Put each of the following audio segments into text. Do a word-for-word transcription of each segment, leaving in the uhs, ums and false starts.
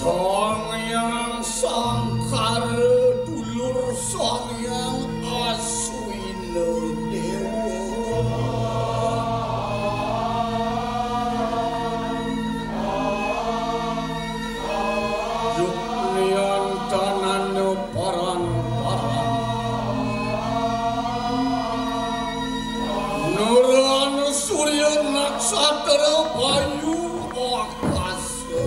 Sang Hyang Sangkara dulur Sang Hyang Aswina Dewa. Yukniantanana paran-paran. Nurana surya naksatra bayu akasa.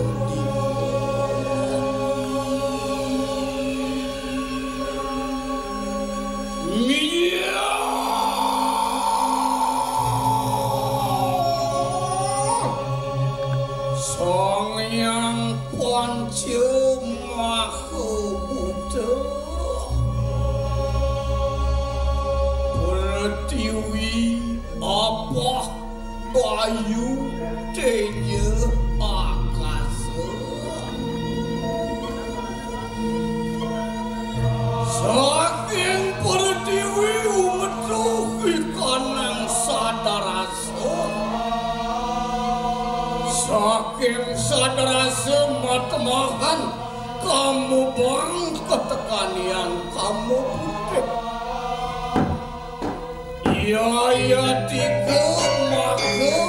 Sang Hyang Panca Maha Buta. Pertiwi, apa, bayu, teja, akasa. Saking pertiwi umetu ikanang sadarasa. Saking sadarasa matemahan kamubang katekanian kamu putih. Yaya tiga maka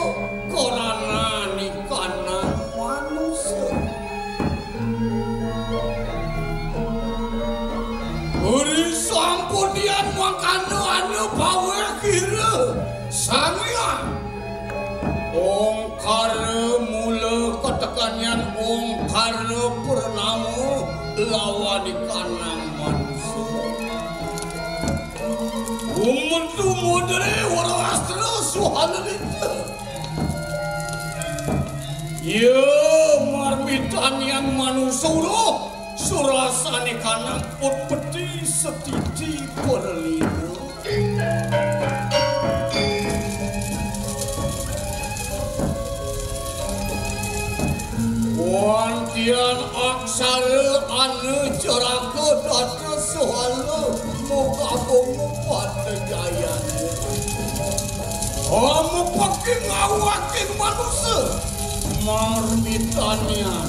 korana nikanang manusa. Uri sampunian mangkana ana paweh kira Sang Hyang Ongkara mula katekanian Ongkara purnama lawan ikanang manusa. Umetu modere wara astra suhala lita. Ya marmitanian manusa ura surasane kanang utpeti setiti perlina. Wantian aksara anu ceraka data suhala muka bungu pada jayanya. Amu paking awaking manusa marmitanian.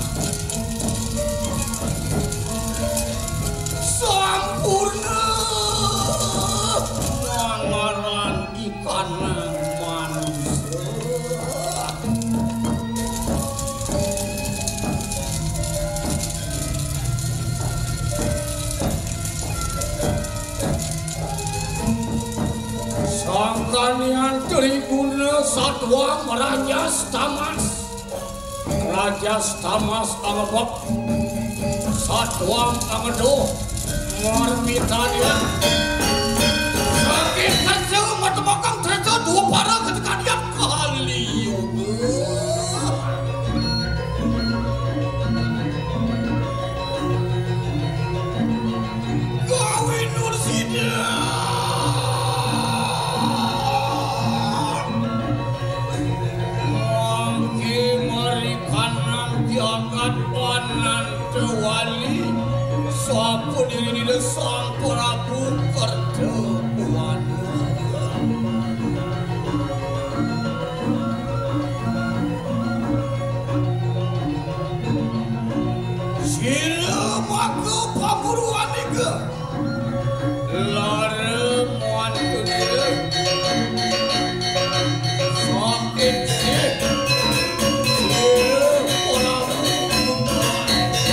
Sampurna nangaran ikanang manusa. Sangkanian Triguna Satwa Rajas Tamas. Rajas Tamas angebek. Satwam angeduh. Marmitanian. Sakit saja mata bakang treca dua para ketekan yang kali. Gawe nur sida. Mangke marikanang jagat panantewali, sapa diri Ida Sang Prabu Kerta Buana. Sira maka paguruan ika. Lara muan kedua. Sakit sih. Ora.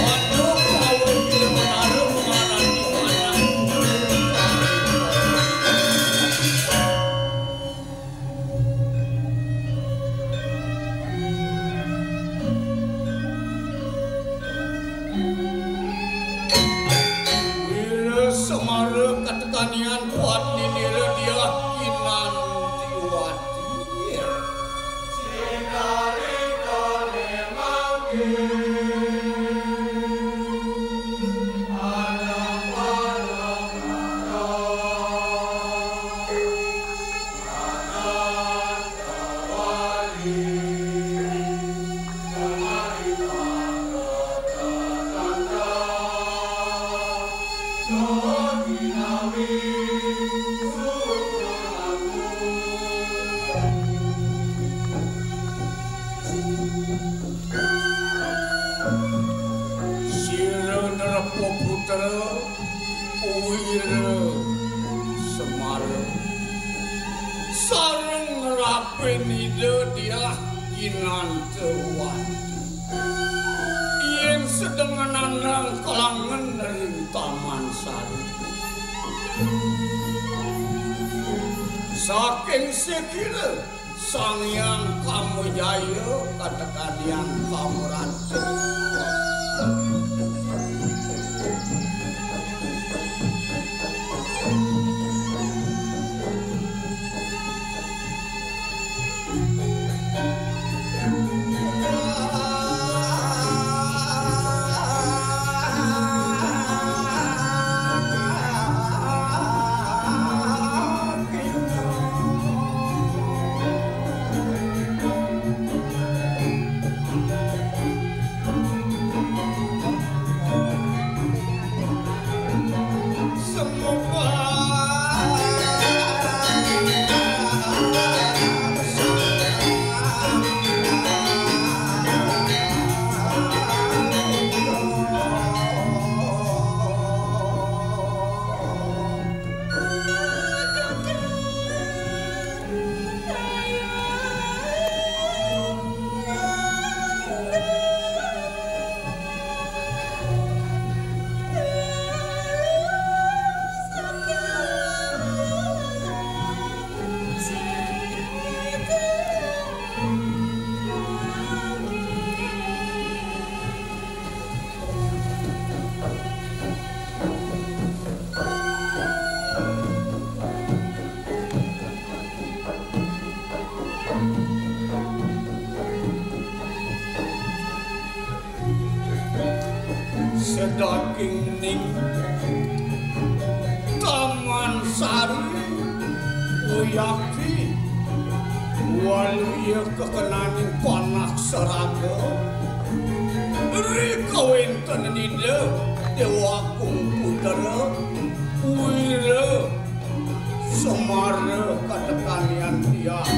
Waduh, kawin kita menaruh mengarang di mana. Wira Semara katekanian buat nini Radia Kinantiwati. Putra Wira Semara sareng ngrapin Ida Diah Ginantewati. Yen sedengenanang kelangen ring Taman Sari. Saking sekira Sang Hyang Kamajaya katekan Hyang Kamrata. Sedaging ning Taman Sari, Wiyakti, waluya kekenaning panak seraga, ri kawéntenan Ida Déwa Agung Putra, Wira Semara katekan Hyang Diah.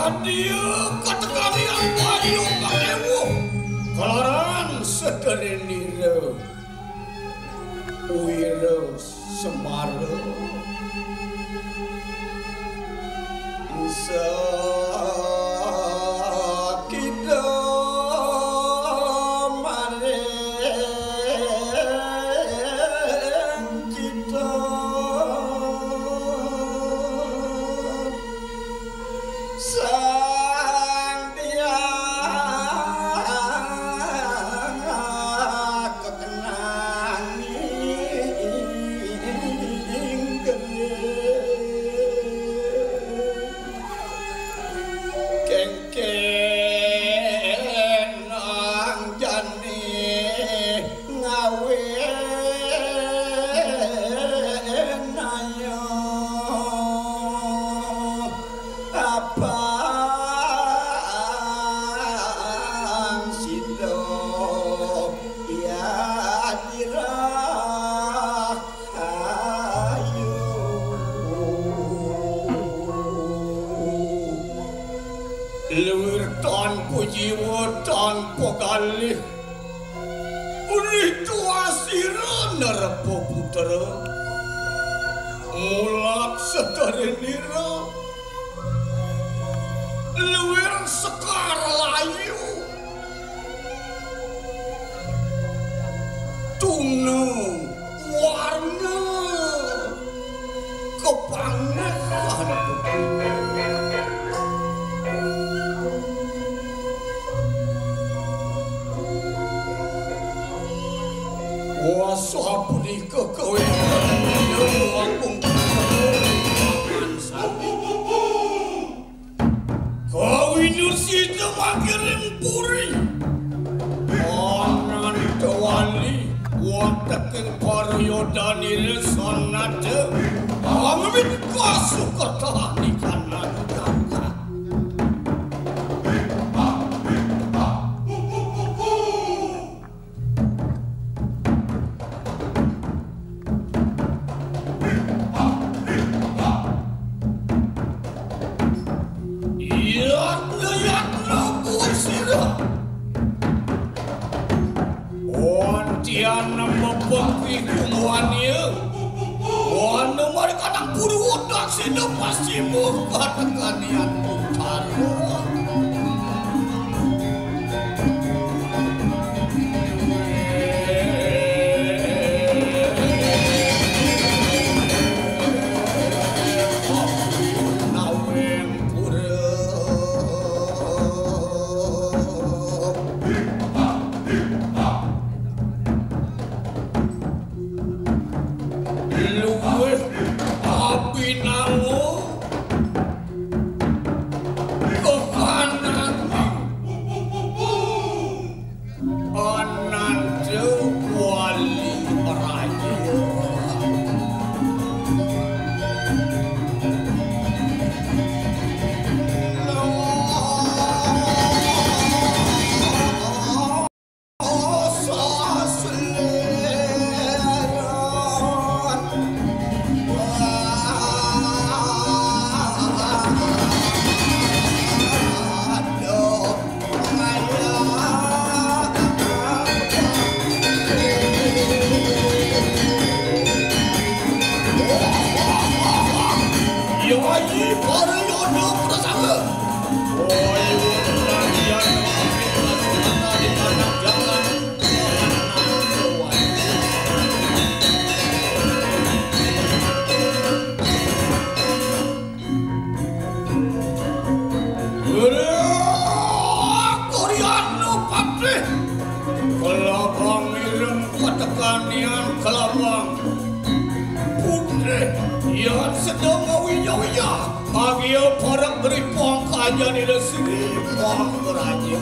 Dadi katekan Hyang Bayu Pakéwuh, kalaran sedérénira Wira Semara. Sakida maring cita Sang Hyang Kekenaning Gering. Kéngkén anjani ngawinaya abang sida ya dirah. Ayu. Luwir tanpa jiwa, tanpa galih. Ulih tuah sira Narapa Putra. Mulak sedérénira. Luwir sekar layu. Tuna warna kepangehan. Sapunika kawéntenan Agung Pangan sami. Kawinusita manggiring puri. Anantawali wateking para yodanira sanada amit kasukertahan ikanan jagat. Yatna, yatna, buat sira. Ontian mepeki kumuania. Wana marikatang purwa daksina pasima katekanian utara. Luwih abinangun kekananing Ananda Wali Raja. Koryana patih. Kelabang ireng patekanian kelabang. Putri, yan sedang ngawiya-wiya. Agia parak beri pangkajan ila sini pangkeraja.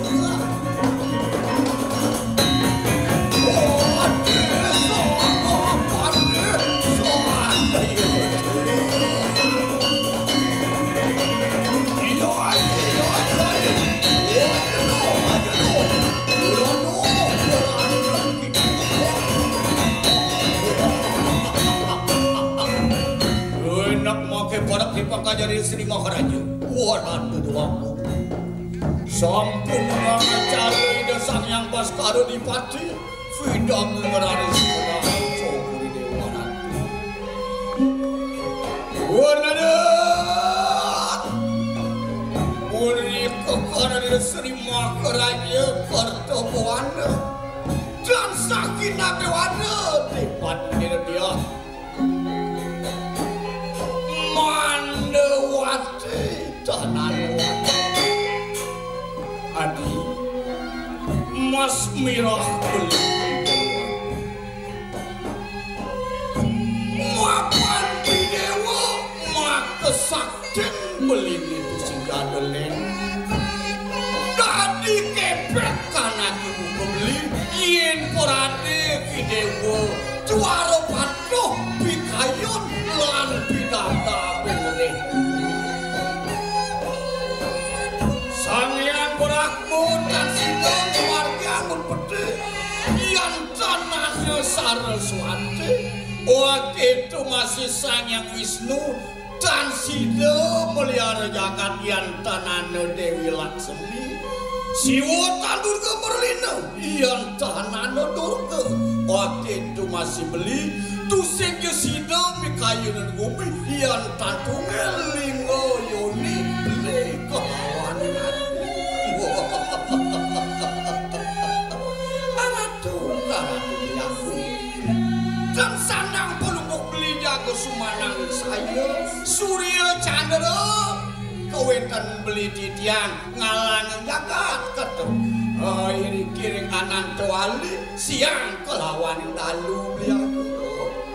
Enak mangke parak dipangkajari Sri Maharaja. Waratu dewaku. Sampun mangacara Ida Sang Hyang Baskara Dipati. Vidang ngerari sekolah Cokri Dewa Ratu. Wanadat. Punika karena Sri Maharaja Kerta Buana. Dan sakinah Dewana. Dipat dia. Mandawati tanah. Adi, Mas Mirah beli. Mapan di dewa, maka sakti beli itu sing gadolen. Dadi kepek kanak ibu beli, yen perade ki dewa, juara Roh pikayun lan pidabdabing ring. Sang Hyang Brahma tan sida ngamargi anggun pedhe, yan tan anya Saraswati. Waketu masih Sang Hyang Wisnu tan sida meliara jagat, yan tan ana Dewi Laksmi. Siwa tan Durga Merlina. Yan tan ana Durga, waketu masih beli, tusing ya sida mikayunan gumi, yan tan tunggal lingga yoni beli kelawan ati. Aratu, aratu beli aku. Dan sandang pelungguh beli jaga sumanang saya, surya candra, kawenten beli titian, ngalang jagat ketu. Oh, iri kiring Anantawali siang kelawan dalu beliau.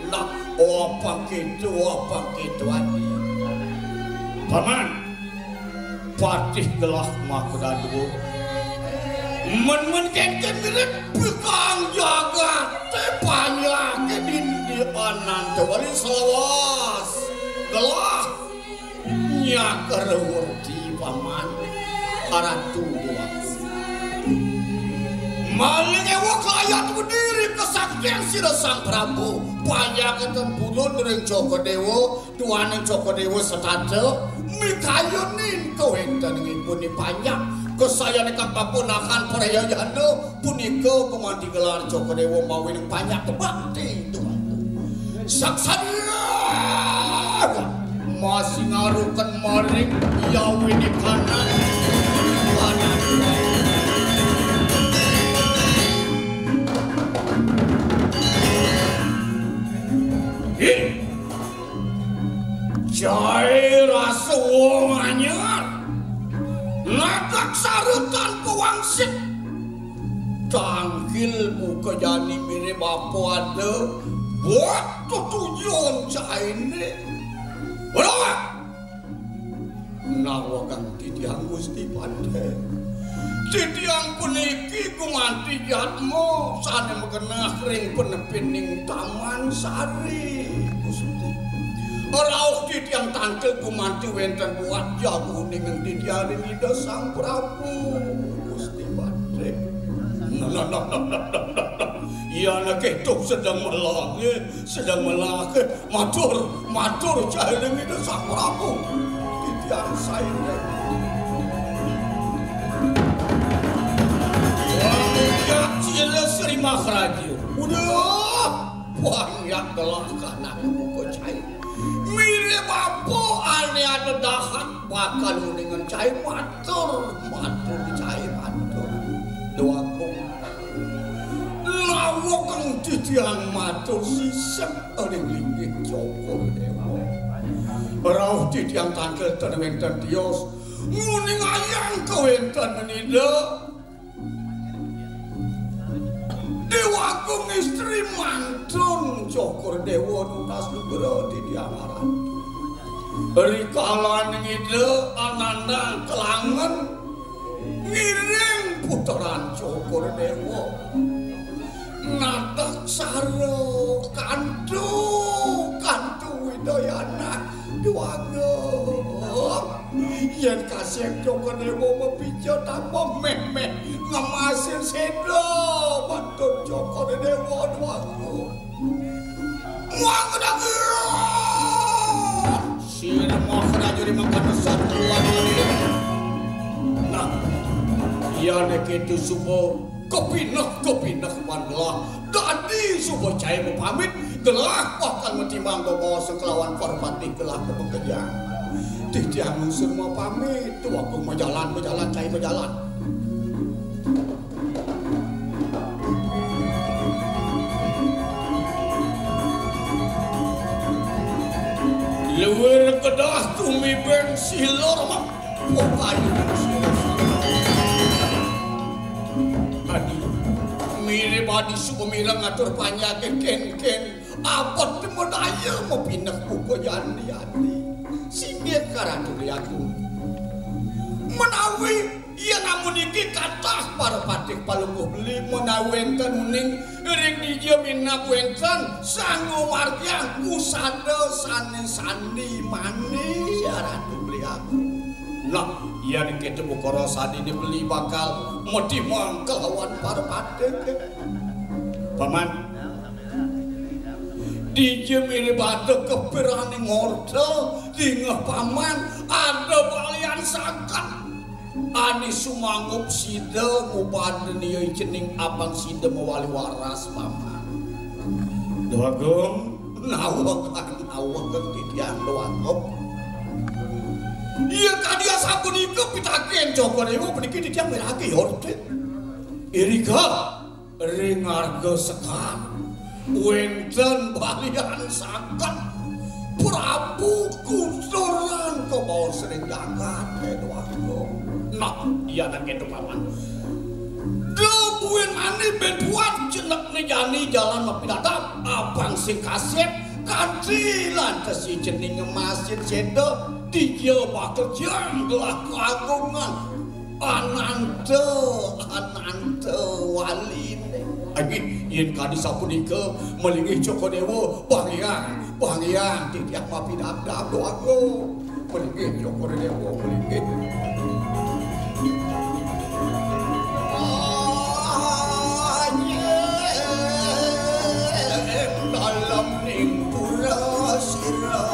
Nah, apa gitu, apa gitu adi. Paman, patih gelah makadadua. Men-men kenken mirip bikang jagaté panjaké dini Anantawali selawas. Gelah nyakar werti paman Ratu Déwa. Malih éwok layat berdiri kesaktian sira Sang Prabu. Panjaké ten purun ring Cokor Déwa. Duaning Cokor Déwa setata mikayunin kawéntenanipun i panjak. Kasayan ingkang kapunakan prayajana punika gumanti gelar Cokor Déwa mawinan panjak bakti tuan. Saksana masih ngaruken maring yawini kanan. Ih. Jaé rasa wong anyar. Natak sarutan pawangsit. Tangkil buka jani mirip apa ada. Buat tutujon jaéné. Ora. Nawegang titiang Gusti Pandé. Titiang puniki gumanti jadma sané magenah ring penepining Taman Sari, Gusti. Rauh titiang tangkil gumanti wénten buat jaguning titiang ring Ida Sang Prabu, Gusti Pandé. Nah, nah, nah, nah, nah, nah, nah. Iya, nah, kéto sedeng melahé, sedeng melahé. Matur, matur jaéning Ida Sang Prabu. Titiang saireng. Wah, Sri Maharaja. Udah, banyak telah kanak buka cai. Mirip apa ané ada dahat bakal uningan cai matur, matur cai matur. Doaku. Lawakang titiang matur sisep ring linggih Cokor Déwa. Rauh titiang tangkil ten wénten tios nguningayang kawéntenan Ida Déwa Agung istri mantun Cokor Déwa nunas nugra titiang aran. Rikalaning Ida Ananda kelangen ngiring puteran Cokor Déwa. Natak sara kantu, kantu Widayana Déwa Agung. Yén kasih Cokor Déwa mapica tambah méh-méh ngemasin séda bantu Cokor Déwa Déwa Agung. Muang kedagian. Sira muang kedagian di makan besar keluar lagi. Nah, iya nek itu supo kepinah, kepinah manlah. Dadi supo cai mapamit, gelah bakal matimbang bawa sekelawan Parpati gelah ke pengkejang. Titiang ngusur mapamit, tuaku majalan, majalan, cai majalan. Luwir kedah tumibeng silur mah. Pokayu. Adi, mirip adi suku mireng ngatur panjaké kénkén. Abot temedaya mapineh buka jani adi. Singgih karatu liaku. Menawi Yén amun niki kathah para patih palungguh beli menawi wénten uning ring dija minab wénten sangga margiang usada sané sandi mani Ratu Beli Agung. Nah, yén kéto bukara sadiné beli bakal matimbang kelawan para patih. Paman, dija mirib ada kepiraning orta, dingeh Paman, ada balian saget. Ané sumanggup sida ngubadin ia cening abang sida mawali waras, Paman. Déwa Agung, naweg, naweg titiang Déwa Agung. Iya kadi asapunika pitaken Cokor Déwa puniki titiang miragi orta. Irika. Ring arga sekar wénten balian saget Prabu Kuturan kabaos ring jagat Déwa Agung. Nah, iya nang kéto Paman. Duh, buin mani ben buat jenekne jani jalan mapidadab, abang sing kasep, kanthi lan tesi cening ngemasin seda, dija bakal jang gelah kagungan. Ananta, ananta waline. Ayo, yen kadi sapunika, malinggih Cokor Dewa, pangiang, pangiang, titiang mapidabdab doaga. Malinggih Cokor Dewa, malinggih. Ah, yen dalem ning pura sira.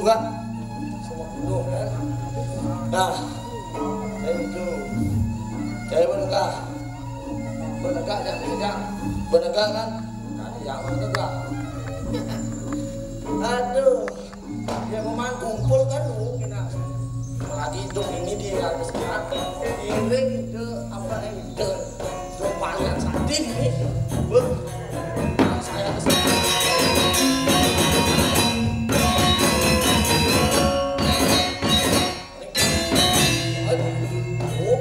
Bukan? Semua penuh, kan? Nah, saya itu. Saya menegak. Menegak, jangan menegak. Menegak, kan? Nah, yang menegak. Aduh. Dia memang kumpul kan, lu kena. Lagi hidup ini di harus iring ke apa, eh, ke Lumayan sakti ini. Beuh. Saya kesel. Aduh. Oh.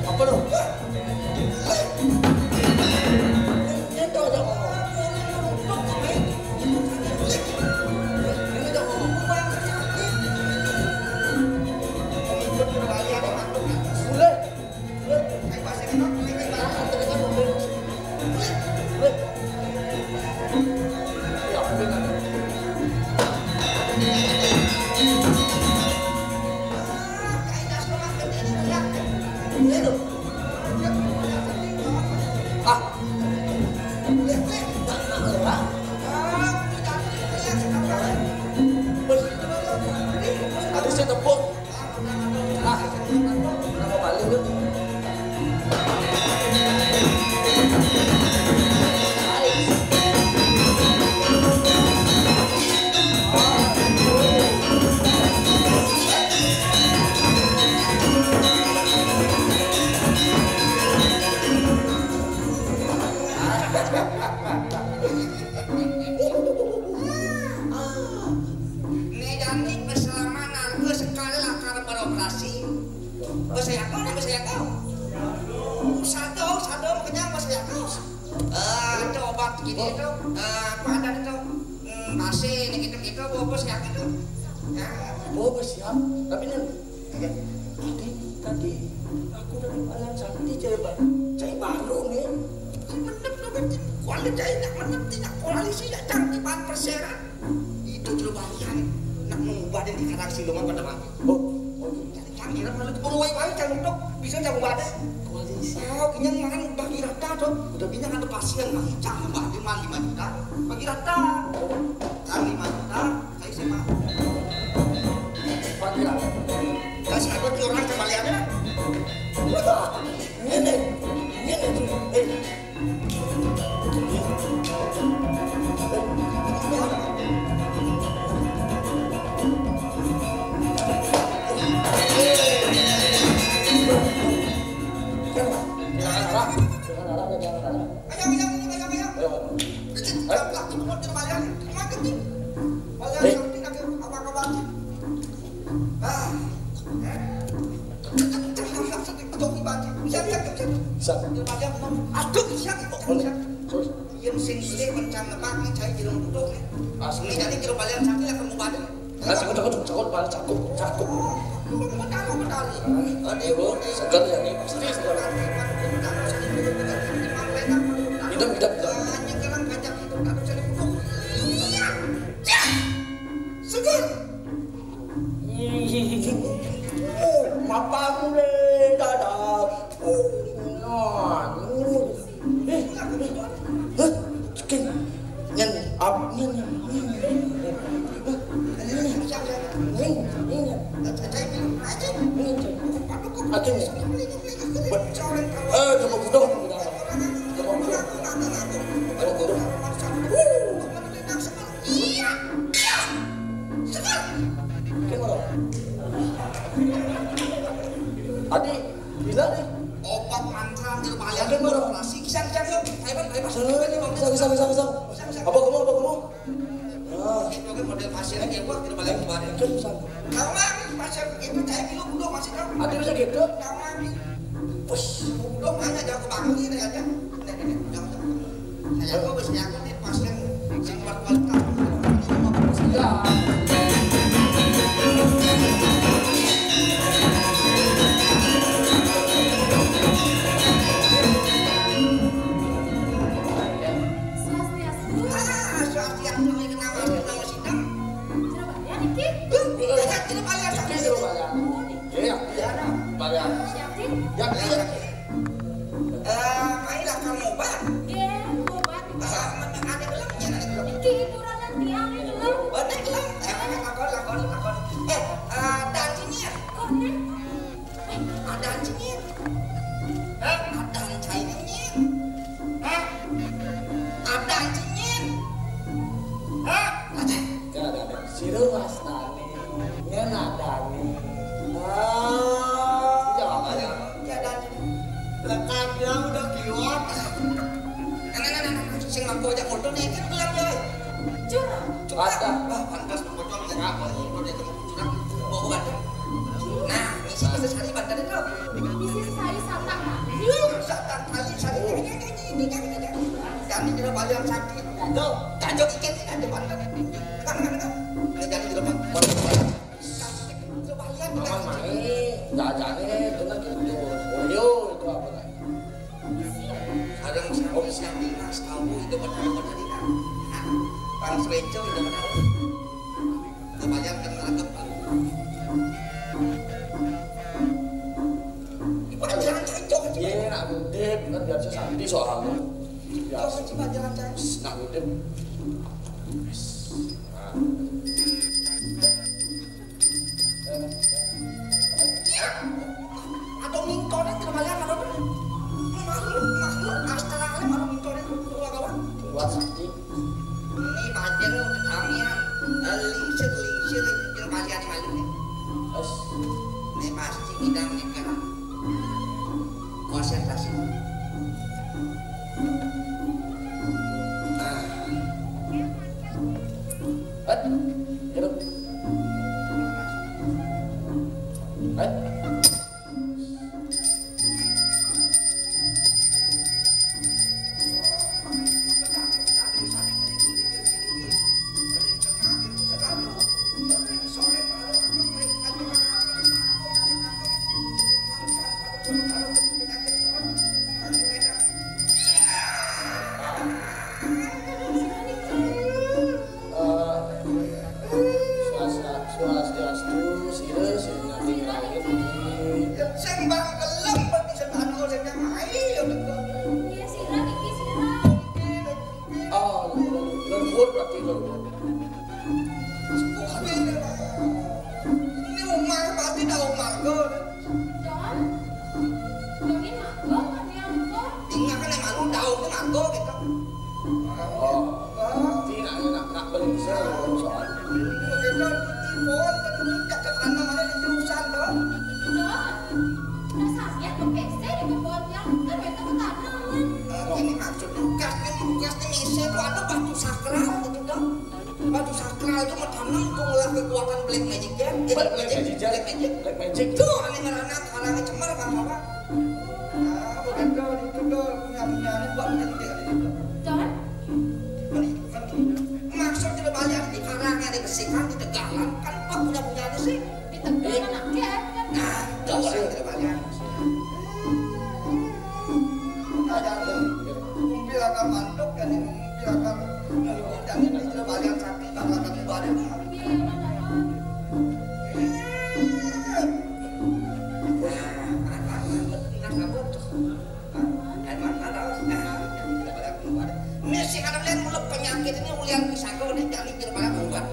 Apa lo? Aku sih tepuk. Ah, kenapa balik lu? Nih, Dani, keselamanan gue sekali lah karena beroperasi. Bahasa Yakult, bahasa Yakult. Satu, satu, kenyang bahasa Yakult. Eh, itu obat gini itu, eh, apa ada itu? Hmm, basi, ini gitu-gitu, bobos ya gitu. Ya. Bobos ya, tapi nih, tadi, tadi aku dari Malang Sakti, coba, saya baru nih. Menep, menep, kuali saya nak menep, tidak koalisi, ya, cantik banget perseran. Itu dulu balian, nak mengubah dan dikatakan siluman pada mati. Oh, oh, iya. Kami lah malu keburu wae-wae, jangan untuk bisa jago badan. Koalisi. Oh, kenyang makan bagi rata tuh. Udah punya ada pasien mah, jangan bagi mah lima juta, bagi rata. Kan lima juta, saya sih mah. Bagi rata. Kasih apa tuh orang kembaliannya? Ini, ini tuh. Eh, Yang sing sulit mencang lemak ni cai bilang duduk ni. Asli. Ini jadi kira balian sakit akan mau badan. Nah, cakut, cakut, cakut, cakut, cakut, cakut. Mau tahu mentari. Aduh, segar ya ni. Pasti segar. Hitam, hitam, hitam. Segar. Oh, mapa aku le, dadah. Oh, nah, oh. Eh, hah? Cekin. Nyen, ab, nyen, nyen, nyen. Hah? Nyen, nyen, nyen. Nyen, nyen. Aduh, eh, dia mau budak. Dia mau budak. Dia mau budak. Iya. Iya. Segar. Adi, gila nih. Obat mantra hampir bayar. Oke, Bro. Operasi, kisah, kisah, kisah. Ayo, Bang, ayo, Bang. Kisah, kisah, kisah, kisah. Apa kamu, apa kamu? Ah. Itu kan model pasien yang buat kita balik kembali. Oke, kisah. Tahu nggak? Saya begitu, saya milu budok masih tahu. Ada bisa gitu? Nama nih. Wih, budok hanya jago bangun ini aja. Nih, nih, nih, jangan, jangan. Saya kok bisa jago nih, pas yang sing kuat-kuat kamu. Ya. Swastiastu. Ah, swastiastu, ini kenapa? Kenapa sih? Coba ya, Niki. Tidak, tidak bayar sakit. Iya, iya. Bayar. Yakin? Yakin. Eh, main lah kamu obat. Iya, obat. Ah, mana ada belum? Ya, ada belum. Niki hiburan nanti, amin belum? Obat belum? Eh, lakon, lakon, lakon. Eh, eh, dan sini ya. Kok, Nek? Adan cingin. Hah? Adan cingin. Hah? Adan cingin. Hah? Adan. Ya, ada, ada. Siru wastani. Nyen adani. Ah. Jawab aja. Ya, adan cingin. Lekatnya udah kiwat. Nah, nah, nah, nah, nah. Sing mampu aja foto nih, kan gelap ya. Curang. Ada. Wah, pantas pocong ya, apa ini? Udah ketemu curang. Bawa obat. Nah, isi kasih sari bantal itu. Isi sari satang. Satang kali sari ini, ini, ini, ini, ini. Jangan di dalam yang sakit. Tuh, kacau ikan sih ada bantal. Kan, kan, kan. Nah, jangan di dalam. Coba lihat. Mama main, jajannya bener gitu. Oreo itu apa lagi? Sareng sami-sami Mas tahu itu bener-bener ini. Nah, Bang Srejo itu bener. Lumayan kenal ke Bang. Ibu kan jangan cocok. Iya, nak udip kan biasa santi soalnya. Biasa. Coba jangan cocok. Nak udip. Nah. Iya. Ada mintone tidak bayar, ada tuh. Makhluk, makhluk astral ada malu mintone itu, kawan. Kuat sakti. Ini baca lu, kamian. Lingsir, lingsir, lingsir, bayar malu nih. Terus, ini pasti ngidang nih, kan. Konsentrasi. Nah. Hah? Hidup. Hah? Eh, swasta-, swastiastu, sira sing nang langit iki. Sing bang kelem, berarti sing anu, sing nang mai, ya, betul. Iya, sira niki, sira. Oh, lembur berarti, lembur. Ini Umar, pasti dah Umar, tuh. Don, Donin mabok kan yang kok? Tinggal kan emang lu tahu tuh mabok gitu. Oh, tidak enak, nak beli soal. Kita di pohon, tapi kita ke sana mana di jurusan, tuh. Don, dasarnya ke P C di kebunnya, kan mereka ke tanah, kan? Eh, ini maksud tugasnya, tugasnya misi itu ada batu sakral gitu, Don. Batu sakral itu mah tanam untuk ngelah kekuatan black magic ya. Eh, black magic, black magic. Black magic. Tuh, aneh ngerana, kalangnya cemar, kan, apa? Ah, bukan kau, itu kau punya-punya, ini buat punya titik kali itu. Jangan. Kan itu, kan itu. Maksud tidak banyak di karangnya, di besikan, di tegalan, kan apa punya-punya itu sih? Di tegalan, kan? Nah, jauh lah, tidak banyak. Ada, ada. Kumpil akan mantuk, kan ini. Ini sih kalau kalian mulai penyakit ini, ulian bisa kau nih, jangan mikir banyak obat.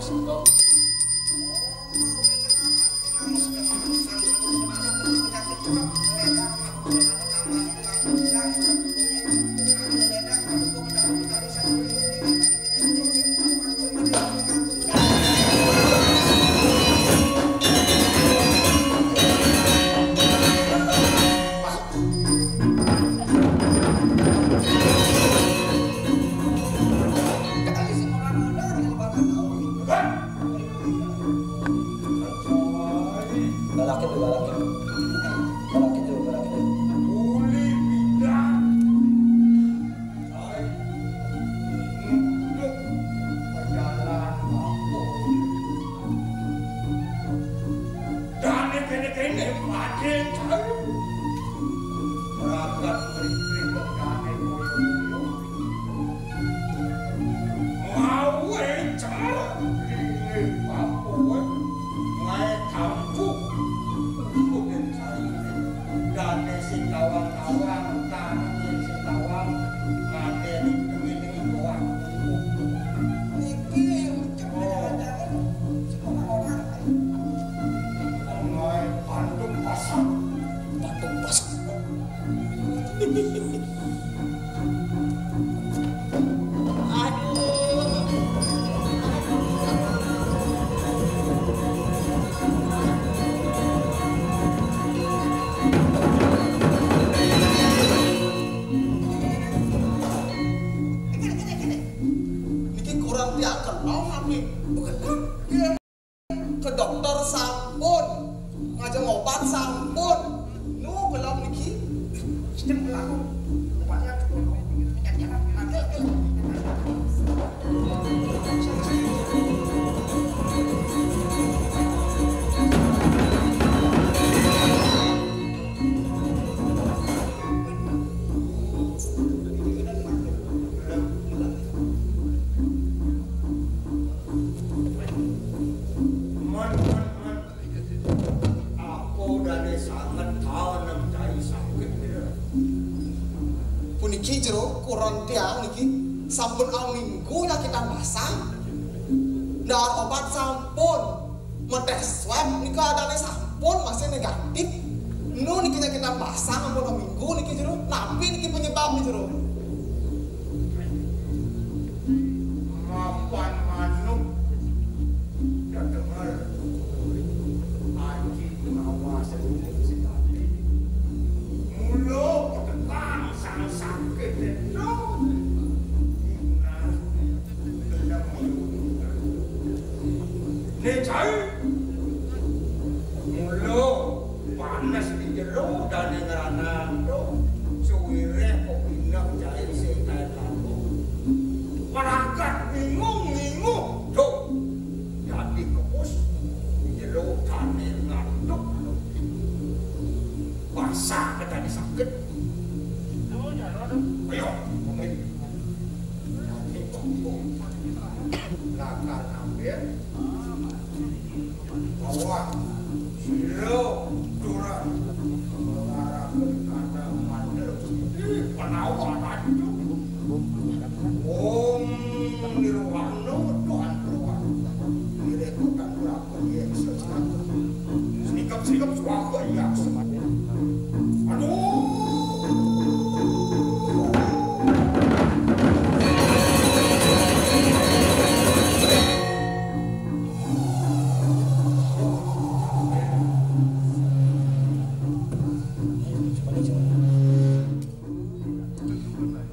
Kelong napi? Bekenan. Nggih. Ke dokter sampun. Ngajeng obat sampun. Nu kelong niki? Sistem berlaku. Obatnya. Mon, mon, mon. Apa dadi sanget tanem cai sakit dia? Puniki jero kuron tiang niki sampun aminggu nyakitan basang. Ndar obat sampun. Metes swab nika adane sampun masih negatif. Nu niki nyakitan basang ampun minggu niki jero. Napi niki penyebab niki jero? Mapan manuk. Dah dengar. Aji mawa sendiri sekali. Mula petekan sang sakit itu. Ingat. Né cai. Mula panes di jero dané ngranang to. Suwiré kok pindah cai sing kaé kampung. Maragat bingung-bingung to. Dadi kepus di jero dané ngantuk. Basah ke dadi sakit. Ayo, mungkin. Lakar ambil bawah sira turun. Ngarapin kata mandel. Ih, penawa racun. Om Nirwano Tuhan Tuhan. Direkotan berapa dia bisa seratus. Sedikit-sedikit suaka iya. Aduh.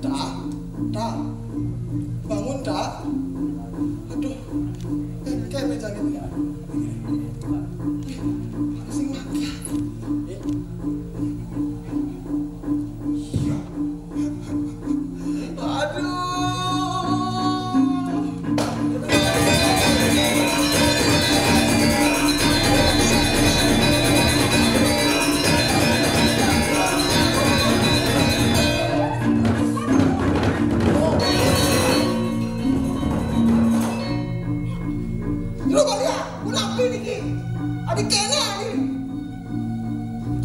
Dah, dah. Bangun, dah. Aduh. Eh, kayak meja ini. Sing makan. Aduh. Lu kok lihat? Ku napi niki? Adi kéné, adi.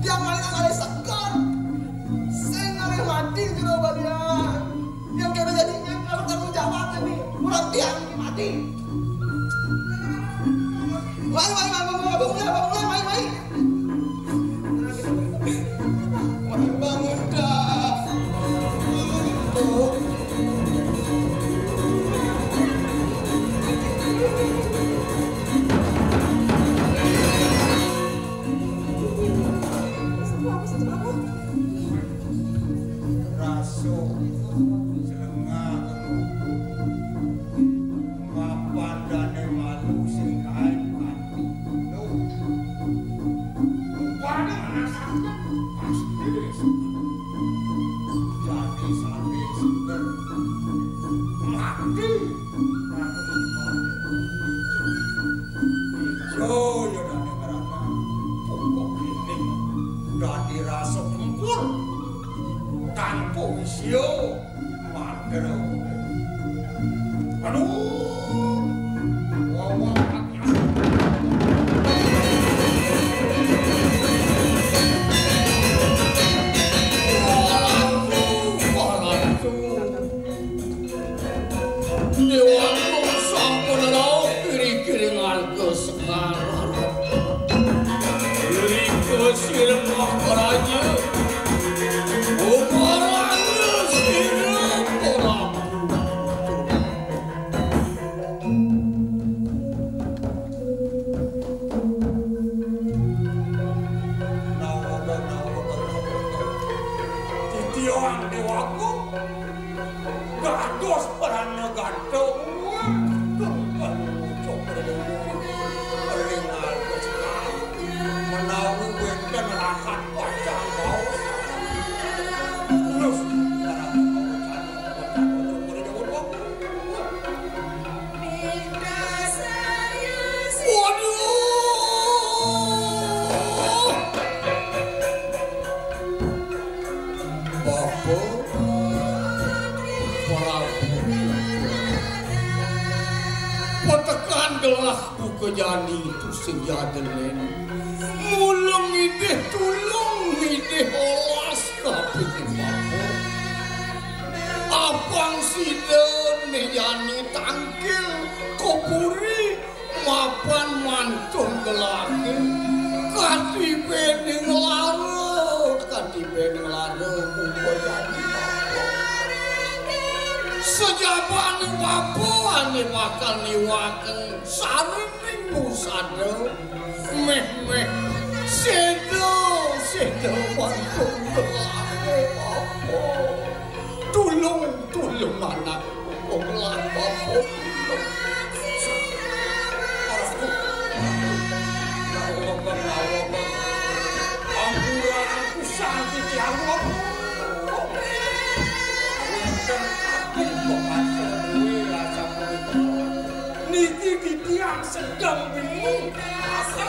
Tiang malih ngalih seger. Sing ngalih mati jero balian. Tiang kéné jadi nyang kalau tanggung jawab ini. Murah tiang niki mati. Mai, mai, mai, mai, mai, bangun, bangun, mai, mai. Bangun, dah. Raso selengah. Mapan dané malu sing kain mati. Duh. Rupane anak sampeyan pasti seger. Jadi sampe seger. Mati. Yo, yo, dané ngerana. Pokok ini dadi rasa tempur. Tanpa isya. Aduh. Wawang. Déwa sampun rauh kiri-kiri ngalga sekar. Rika sira maharaja. Umarana sira Prabu. Titiang Déwaku, dados prana gantung. Petekan gelah buka jani tusing jadelen. Mula ngidih tulung ngidih olas kapining bapa. Apang sida né jani tangkil ka puri mapan mantun gelahe. Katibening lara, katibening lara buka jani bapa. Sajabaning bapa ané bakal niwakang sarining musada. Méh, méh. Séda, séda mantun gelahe bapa. Tulung, tulung anak. Kok gelah bapa. Ampura, ampura, santi tiang. Wénten ati kok asa duwé rasa punika. Niki titiang sedeng bingung. Asa.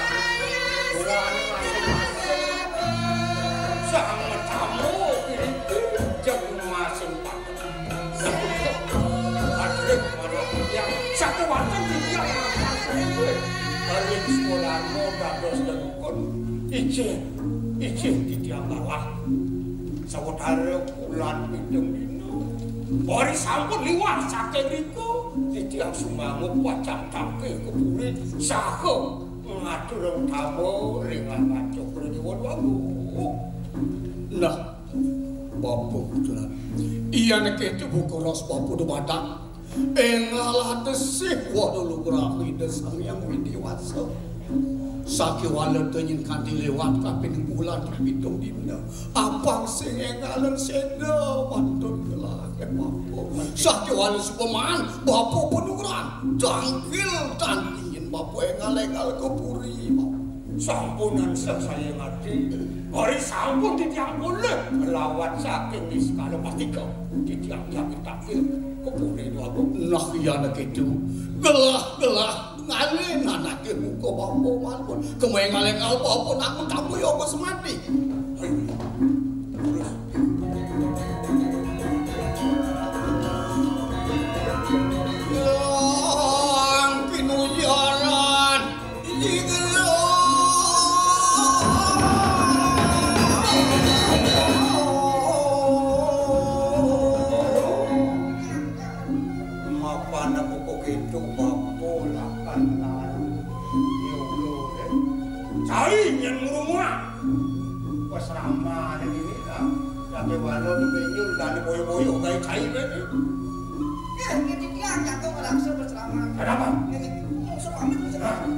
Ora anu masing-masing. Sang tamu piriti jeng masing paket. Aduh, malah titiang. Sakéwanten titiang makan suwé. Kalian sekolah dados dengkon. Ijin, ijin titiang kalah. Sawetara wulan pitung dina. Bari sampun liwat saking rika, titiang sumanget pacang tangkil ka puri saha ngaturang tama ring Angacok Ring Iwan Wagung. Nah, Bapa Kuturan. Yan kéto buka ros bapa dumadak. Énggal adesih wada lugrah Ida Sang Hyang Widhi Wasa. Sakéwala tenyen kanti liwat kapining wulan pitung dina. Apang sing énggalan séda mantun gelah bapa. Sakéwala supaman bapa panugrahan tangkil tan ingin bapa énggal-énggal ka puri, bapa. Sampun angsah saya ngati. Ari sampun titiang polih nglawat saking niskala pastika. Titiang jagi takdir kepune dua. Nah, yan kéto. Gelah-gelah ngalih anaké muka bapa mawon. Kemeng ngalih bapa nang tambah yoga semati. Yang kinujaran. Mapan aku kok gitu bapa lakan lalu. Ya Allah, deh. Cai nyén ngrungok. Wes ramane iki, ah. Lagi walau di pinggir, dan boyo-boyo gawe cai, deh. Eh, ini dia jatuh ke langsung wes ramane. Kenapa? Ini musuh pamit, musuh pamit.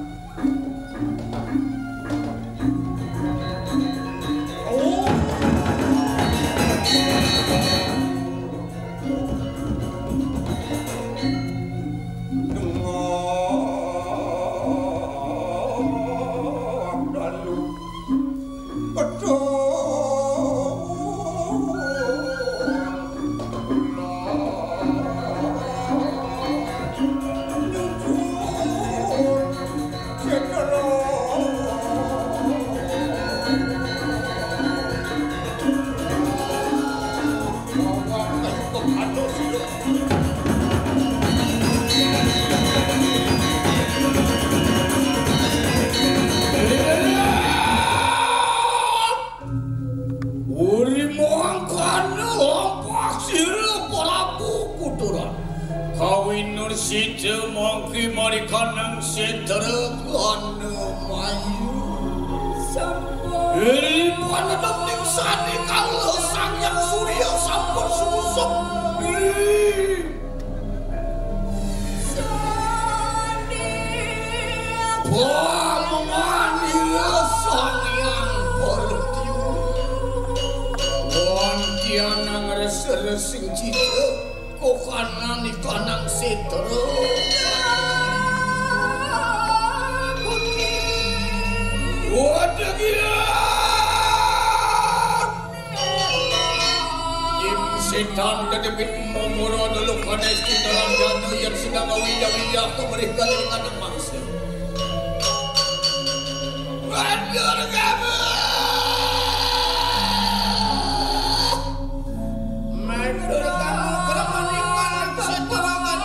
Uri mangkana lampah sira Prabu Kuturan. Kawinur sida mangke marikanang setra kana mayu. Iri panedep ning sane kala Sang Hyang Surya sampun sumusup. Iri. Pamanira Sang Hyang Parwati. Wantianang resa-resing cita, kokanan ikanang setra. Wadah gila. Yen setan kedebit momoro dulu kades di dalam jana yang sedang awida-wida aku berikan dengan mangsa. Banjur kamu. Banjur kamu keremanikan seturangan.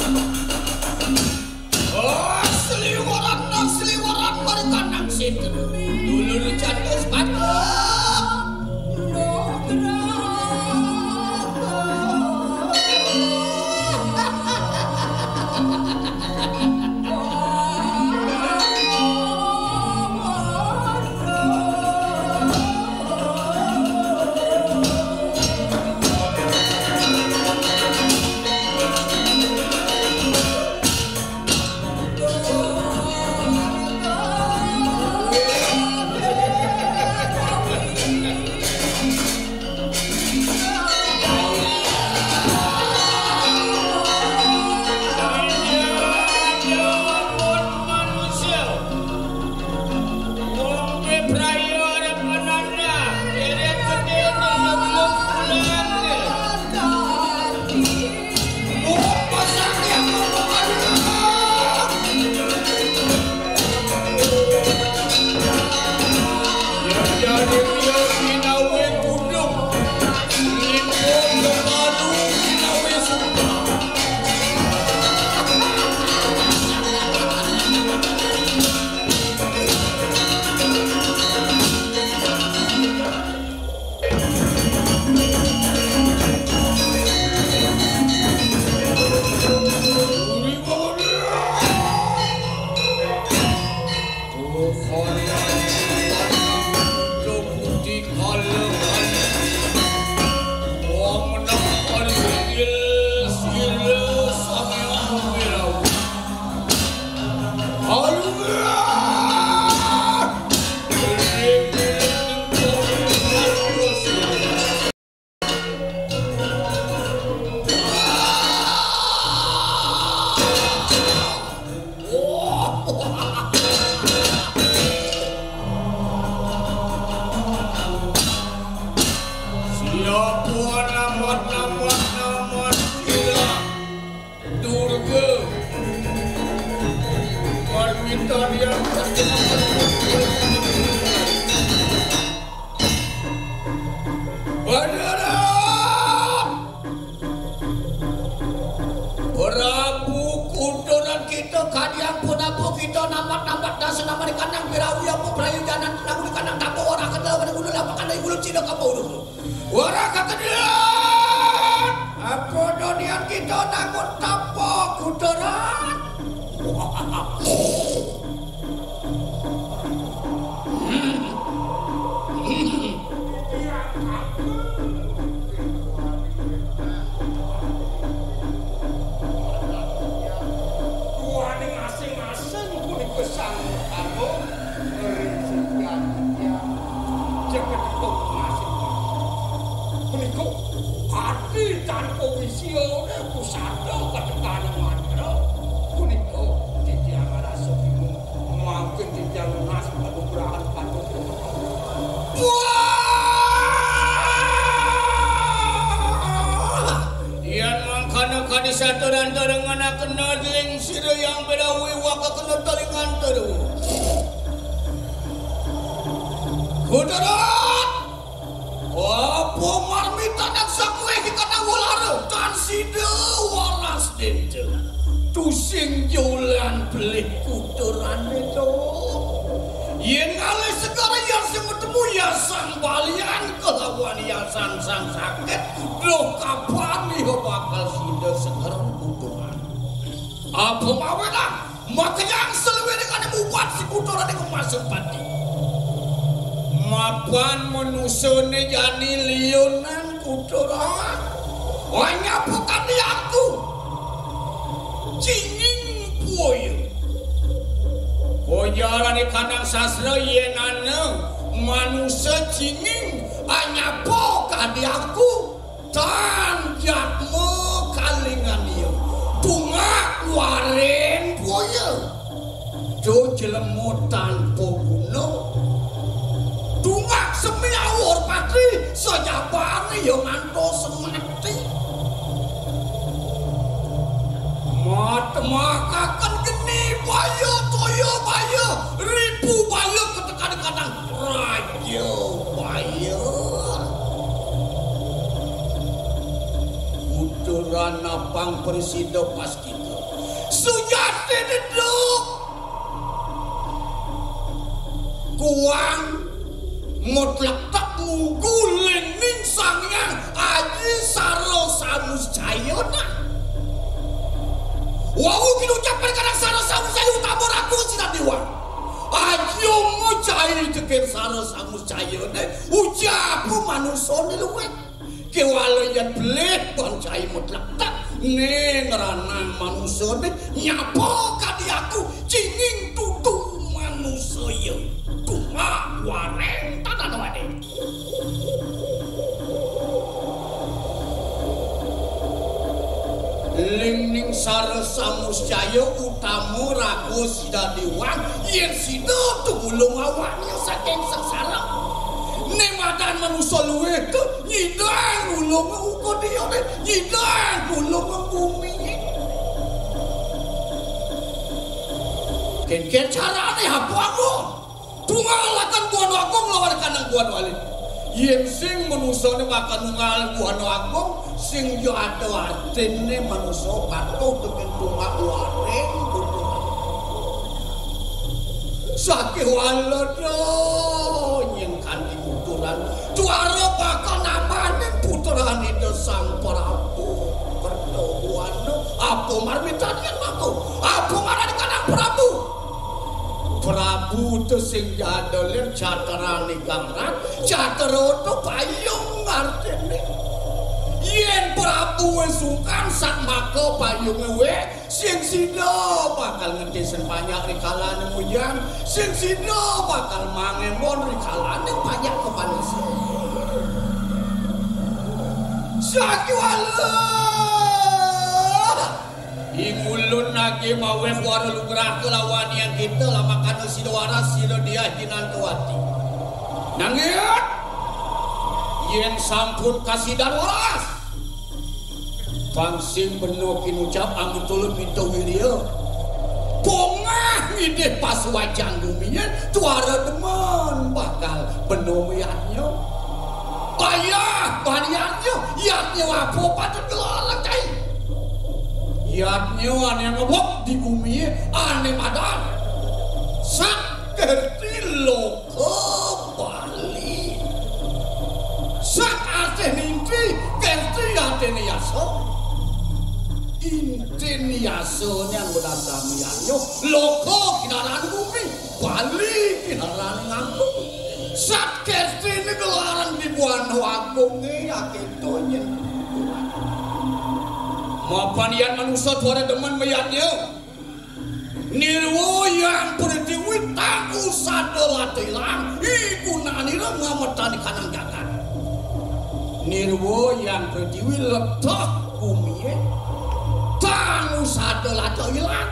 Oh, seliweran nang seliweran, mari kanang sing dulur jantos padha. Siapa nama-nama, nama sila Durga Parwita yang terkenal? Benar. Prabu kuduran kita kadiang pun apa kita nampak-nampak dasa nama di kandang pirawi apa prayu janan lagu di kandang tapo ora kenal pada gulu lapak kandang gulu cina kapau dulu. Ora kakedean. Apa donian kita nangun tapo kuduran? Duaning asing-asing punika sang tamu ngeri sekian titiang. Jeket kok masing-masing. Punika ati tanpa wisia, pusada katekaning mantra. Punika titiang rasa bingung. Mangkin titiang nunas panugrahan patut. Wah! Yan mangkana kadi saturan taringan akena deling sira yang beda wiwak akena taringan taru. Kudarat! Apa marmitanan sakuweh kata walara tan sida waras denta. Tusing jolan pelih kuturane to. Yen ngalih segara ya sing metemu ya sang balian kelawan ya sang sang sakit. Loh kapan iho bakal sida seger kuturan. Apa mawelah makayang seluwene kane mupat si kuturane kemasan pati. Mapan manusane jani liyonan kuturan. Wanyapukani aku. Cinging puoyo. Kojarane kanang sastra yen ana manusa cinging anyapa kadi aku. Tan jatma kalingan iya. Tungak warin puoyo. Jo jelema tanpa guna. Tungak semi awur pati sajabane ya ngantos mati. Matemakaken geni baya toya baya ripu baya ketekan kadang raja baya. Uturan napang presida pas kita. Sujatine, Duk, kuang mutlek tak munggu ling ning Sang Hyang Aji Sara Samuscaya nah. Wau kinucap kadang Sara Samuscaya utama raku sinan dewa. Aji mucai tekir Sara Samuscayane ucap manusane luwih. Kewala yen belih ban cai mutlek tak ning ranang manusane nyapa kadi aku cinging tutu manusaya. Tumak wareng tanah wade. Ling ning Sara Samuscaya utama raku sida diwang yen sida tumulung awaknya saking sengsara. Ning madan manusa luwih tu nyidang ulung uga dia nyidang ulung bumi. Ken-ken carane apa aku? Tungalaken Buana Agung lawan Kanang Buana Alit. Yen sing manusane bakal nunggal Buana Agung, sing ya ada artine manusa patuh tekeng tungak waring kudu. Sakiwala to nying kanthi kuturan, tuara bakal namaning putrane Ida Sang Prabu Kerta Buana. Apa marmitanian mangko? Apa marani Kanang Prabu? Prabu to sing jada lir catrane garat, catra to payung artine. Yen Prabu wis sungkan sak maka payunge wis, sing sida bakal ngentisen panjak ri kalane mujang, sing sida bakal mangembon ri kalane panjak kepanisen. Sakiwala. Ing ulun nagih maweh wara lugrah kelawan yang kita lamakana sida waras sida diah jinantawati. Nanging yen sampun kasidan waras, pang sing bena kinucap anggutulun minta wirya. Pongah ngidih pasuwacan guminya tuara demen bakal bena yatnya. Bayah ban yatnya, yatnya apa patut gelarang cai? Yatnya ane ngebok di gumi ane madan. Sak kerti loka Bali. Sak artine inti, kerti artine yasa. Intine yasane anggo dasar yatnya, loka kinarane gumi, Bali kinarane nganggo. Sak kertine gelaran di Buana Agung e aketo nyen. Mapan yan manusa tuara demen meyatnya. Nirwa yang pretiwi tak usada latilang, iku nanira ngametani kanang jagat. Nirwa yang pretiwi letah gumie, tak usada latilang.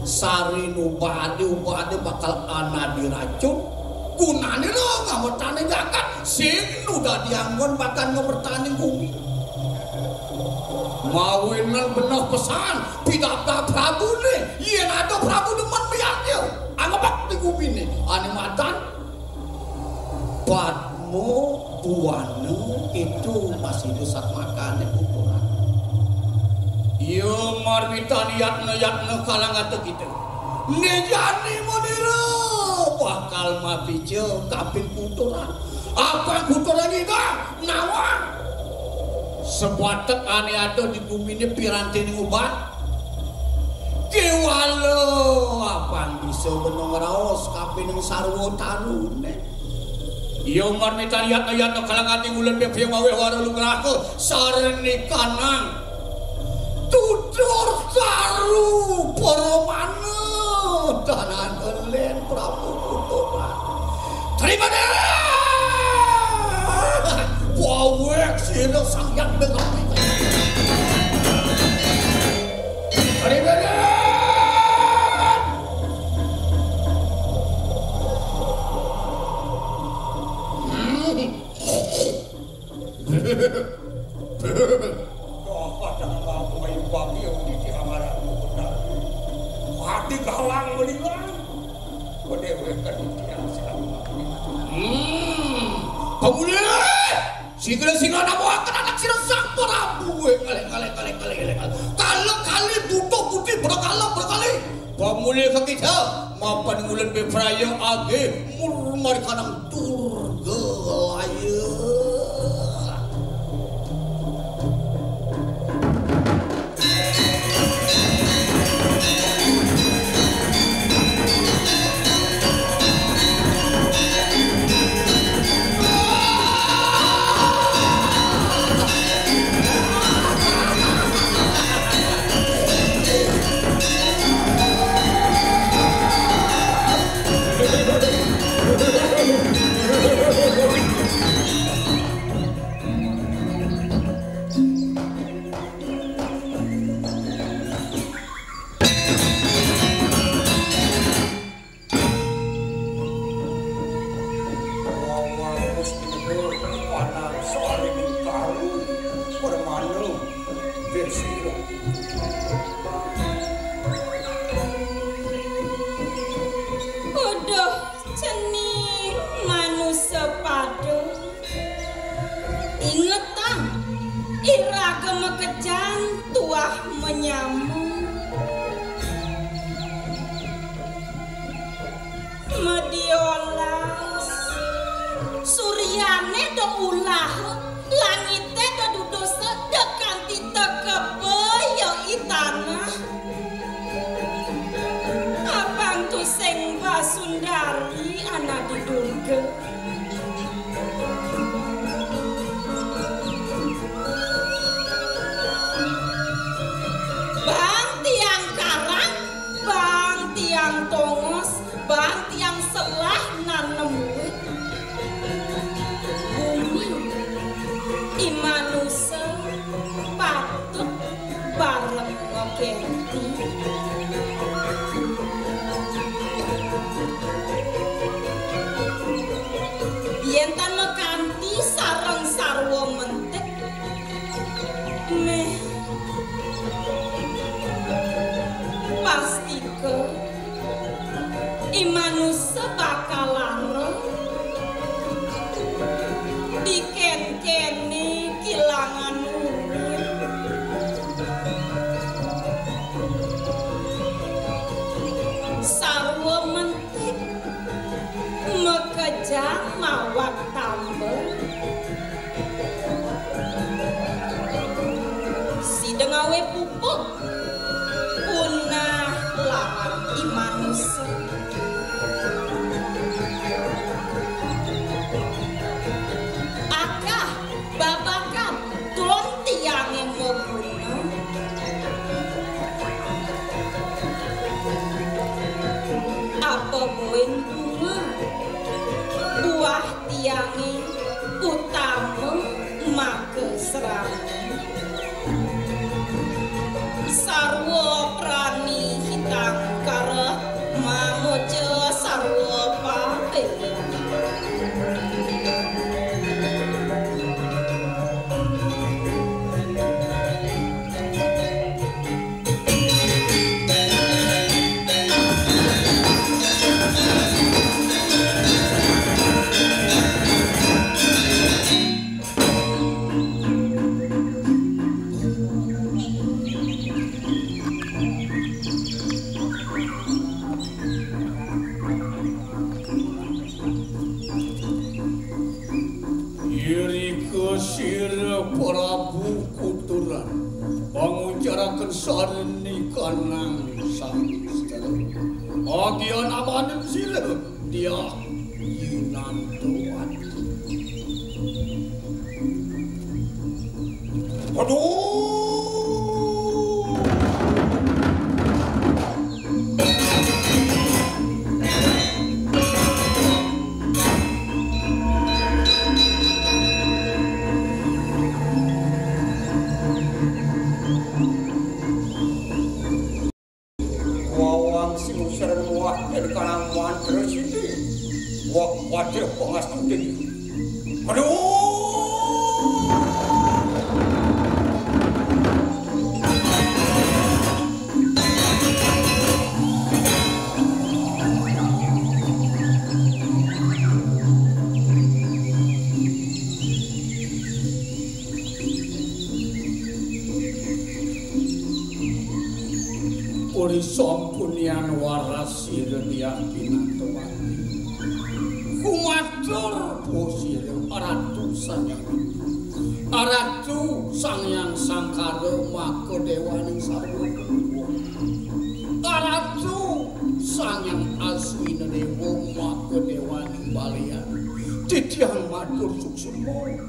Sari nubade ubade bakal anadi racun. Gunane lo ngametane jagat sing nu dadi anggon bakal ngametane gumi. Mawinan beneh pesan pidabdab Prabune, yen ada Prabu demen miyarta, angebek di gumine ane madan Padma Buana itu masih besar makane putra. Iya marmitan yatna-yatna kalangan kita. Nejani menira bakal mapica kapin kuturan. Apa kuturan itu? Nawang. Sebatek ane ada di gumine pirantine ubat. Kewala apa bisa bena ngraos kapining sarwa tarune. Iya marmitan yatna-yatna kalangan ing ulen bebhe maweh wara lugraha sareni kanang. Tutur taru paramana tanah elen Prabu Kuturan. Terima kasih. Pawek sira Sang Hyang Dewa. Terima kasih. Wah, padahal aku main bagi yang di Tiramara benar. Hati galang menilang. Menewek kan di Tiang Selamat. Hmm. Pemuda. Sigala sira namuaken anak sira Sang Prabu, eh, ngalih-ngalih Kala kali duto putih berkala berkali. Pamulih kakita mapan ngulun bepraya age murmarikanang Durga Laya. Wawang Gusti Nuhun, panang sarining kalu, permana bersira. Aduh, cening manusa pada. Ingetang, iraga makejang tuah manyama. Madiolas, suryane da ulah, langite da dudusa, da kanti tekeba ya i tanah. Apang tusing basundari anadi Durga. Bang tiang karang, bang tiang tongos, bang tiang selah nanem wit. Bumi, i manusa patut bareng makanti. Yen tan makanti sareng sarwa mentik, meh pastika i manusa bakal lara, diken-kene kilangan urip. Sarwa mentik makejang mawat tamba. Sida ngawe pupuk punah lawan i manusa. Akah babakan tulung tiange maguna? Apa buin bunga buah tiange utama maka serana. Sarwa prani hitang kara mamoca sarwa pape. Irika sira Prabu Kuturan panguncaraken sareni kanang sastra. Agian amaning sira dia yinantuan. Aduh. Wawang sing sareng muah yen kanang mantra sini. Wah, waduh, pangastuti. Aduh. Uli sampunian waras sira diyakinatowati. Kumatur puwa sira Ratu Sanghyang. Ratu Sanghyang Sangkara maka dewaning sarwa. Ratu Sanghyang Aswina Dewa maka dewaning balian. Titiang matur suksma.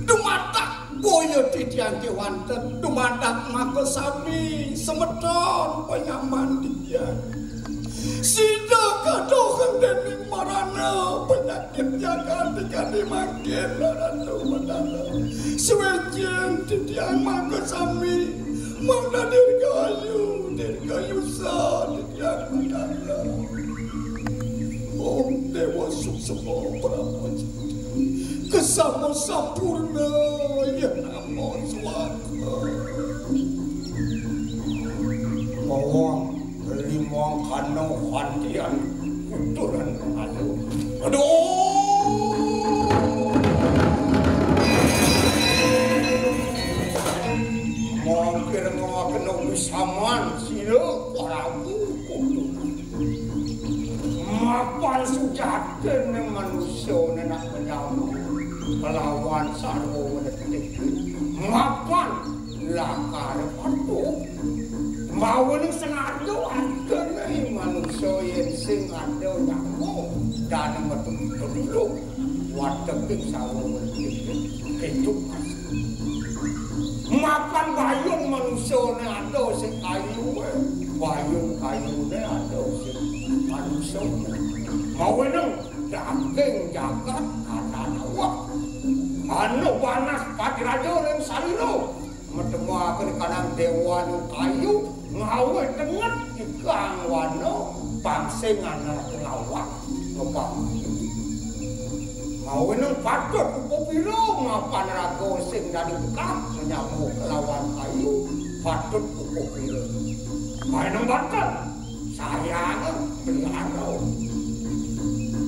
Dumadak boya titiang kewanten, dumadak maka sami semeton panyaman titiang. Sida kadoheng dening marana penyakit jagat kadi mangkin Ratu Betara. Suwéjing titiang maka sami mangda dirgayu, dirgayusa titiang Betara. Om Dewa Suksma Prabu Jati. Kesama sampurna ya nama suaka. Mawon limang kana kantian kuturan pengalu. Aduh. Mangkir ngawakena wisaman sira Prabu Kuturan. Mapan sujatine manusa nenak menyama kelawan sarwa wenetik. Mapan lakar patuh. Mawining senada artine manusa yen sing ada nyama dane metu peduluk wateking sarwa wenetik. Ketuk Mapan bayun manusane ada sing kayu, bayun kayune ada sing manusane. Maweneng daging jagat kanan awak. Anu panas pati raja ring salira. Metemake kanang dewan kayu, ngawe tenget ikang wana, pangsing ana ngawak ngebang. Ngawe nang patut upapira mapan raga sing dadi bekah menyambung kelawan kayu, patut upapira. Ngawe nang banten, sayang pelihara.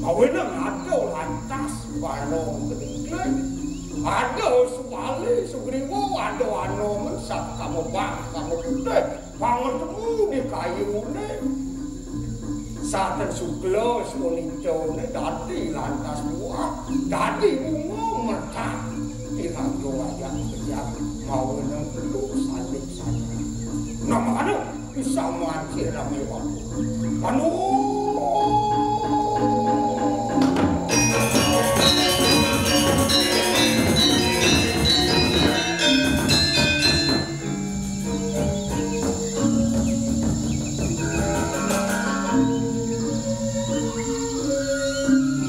Ngawe nang ada lantas balong kedengkleng, ada subali sugriwa, ada anom sat kamu bang, kamu putih. Pangetemu di kayune, saten sukla sunitane dadi lantas buah, dadi bunga mertak. Iraga wayah kejang maweneng peluk salib saja. Nah, makanya bisa mati rame waktu. Anu.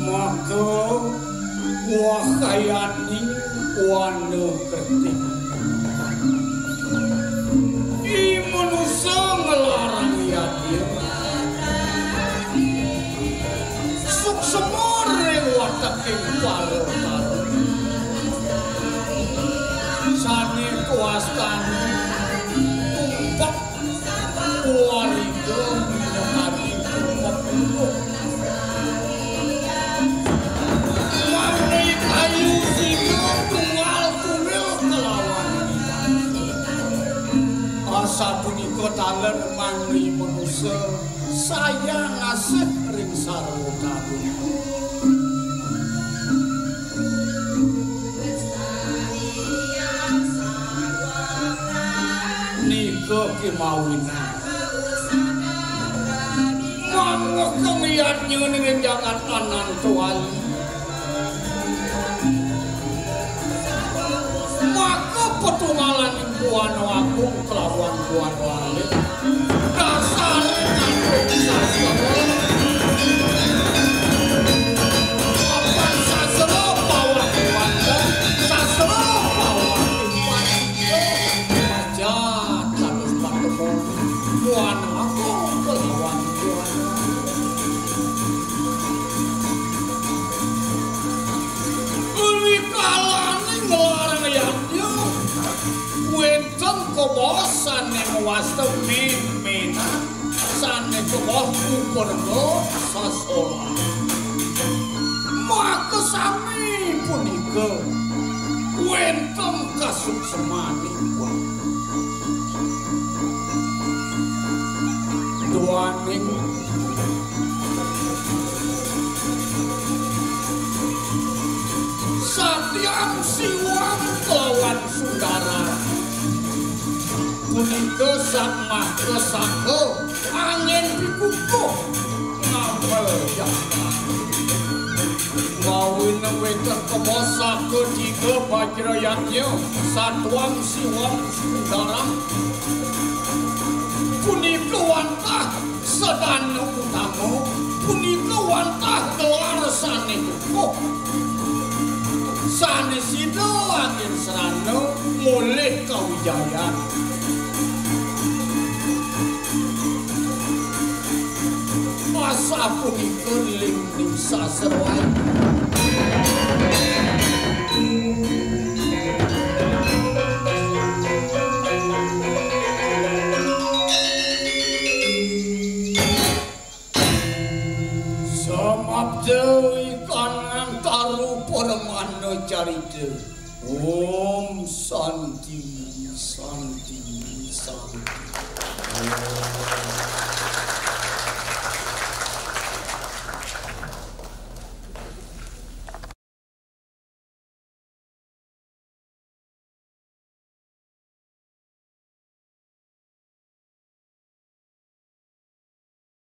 Maka wakayaning wana kerti. I manusa nglarang yadnya. Suksma ring wateking para tarun. Sane kawastane tumpek wariga minakadi tumpek uluh. Mangni kayu sida tunggal tunil kelawan. Asapunika taler mangni manusa sayang asih ring sarwa kagungan. Nika kemawinan. Mangekeng yadnya ning jagat Anantawali. Maka petungalan Buana Agung kelawan Buana Alit. Dasare kanthi sastra. Papan sastra pawah wanda, sastra pawah impacita. Pajat kados patepon. Buana Agung kelawan Buana Alit. Rikalaning nglarang yadnya, wénten kabaos sané mawasta Méména, sané kabaos Uperga Sasola. Makasami punika wénten kasuksemanipun. Punika satmaka saha angin pikukuh ngamel jangkar. Mawina wénten kema saka tiga Bajrayatnya, Satwam Siwam Sundaram. Punika wantah sedana utama, punika wantah gelar sané kukuh. Sané sida angin srana molih kawijayan. Asapunika ling ning sasroan. Samapta ikanang karu paramana carita. Om Santi, Santi, Santi.